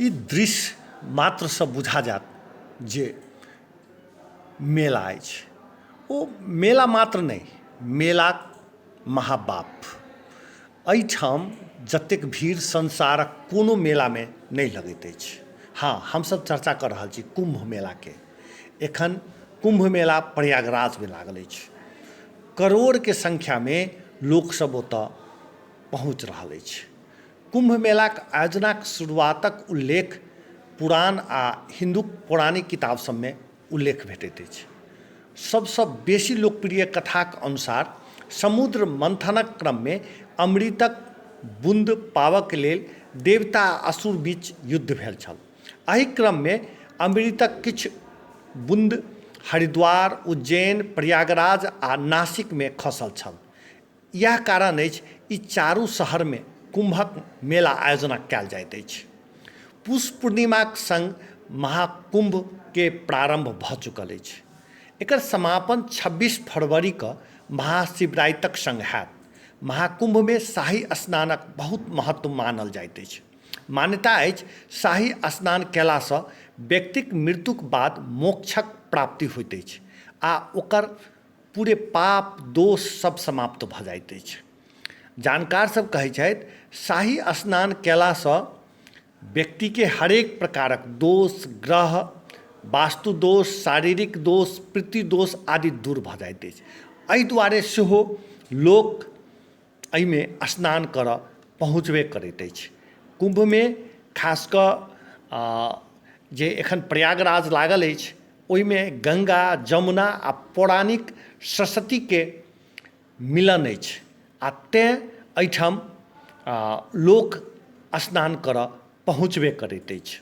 ई दृश्य मात्रसँ बुझा जायत जे मेला अछि। ओ मेला मात्र नहि, मेलाक महाबाप। एहिठाम जतेक भीड़ संसारक कोनो मेलामे नहि लगैत अछि। हँ, हमसभ चर्चा कऽ रहल छी कुम्भ मेलाके। एखन कुम्भ मेला प्रयागराजमे लागल अछि। करोड़के संख्यामे लोकसभ ओतय पहुँच रहल अछि। कुम्भ मेलाक आयोजनाक शुरुआतक उल्लेख पुराण आ हिन्दूक पौराणिक किताब सभमे उल्लेख भेटैत अछि। सभसँ बेसी लोकप्रिय कथाक अनुसार समुद्र मन्थनक क्रममे अमृतक बून्द पाबऽके लेल देवता आ असुर बीच युद्ध भेल छल। एहि क्रममे अमृतक किछु बून्द हरिद्वार, उज्जैन, प्रयागराज आ नासिकमे खसल छल। इएह कारण अछि ई चारू शहरमे कुम्भक मेला आयोजना कयल जाइत अछि। पुष पूर्णिमाक सङ्ग महाकुम्भके प्रारम्भ भऽ चुकल अछि। एकर समापन 26 फरवरीके महाशिवरातिक सङ्ग होयत। महाकुम्भमे शाही स्नानक बहुत महत्व मानल जाइत अछि। मान्यता अछि शाही स्नान कयलासँ व्यक्तिक मृत्युक बाद मोक्षक प्राप्ति होइत अछि आ ओकर पूरे पाप दोष सब समाप्त भऽ जाइत अछि। जानकार सब कहै छथि शाही स्नान कयलासँ व्यक्तिके हरेक प्रकारक दोष ग्रह वास्तु दोष शारीरिक दोष पितृ दोष आदि दूर भऽ जाइत अछि। एहि दुआरे सेहो लोक एहिमे स्नान करऽ पहुँचबे करैत अछि। कुम्भमे खास कऽ जे एखन प्रयागराज लागल अछि ओहिमे गङ्गा जमुना आ पौराणिक सरस्वतीके मिलन अछि आ तेँ एहिठाम लोक स्नान करऽ पहुँचबे करैत अछि।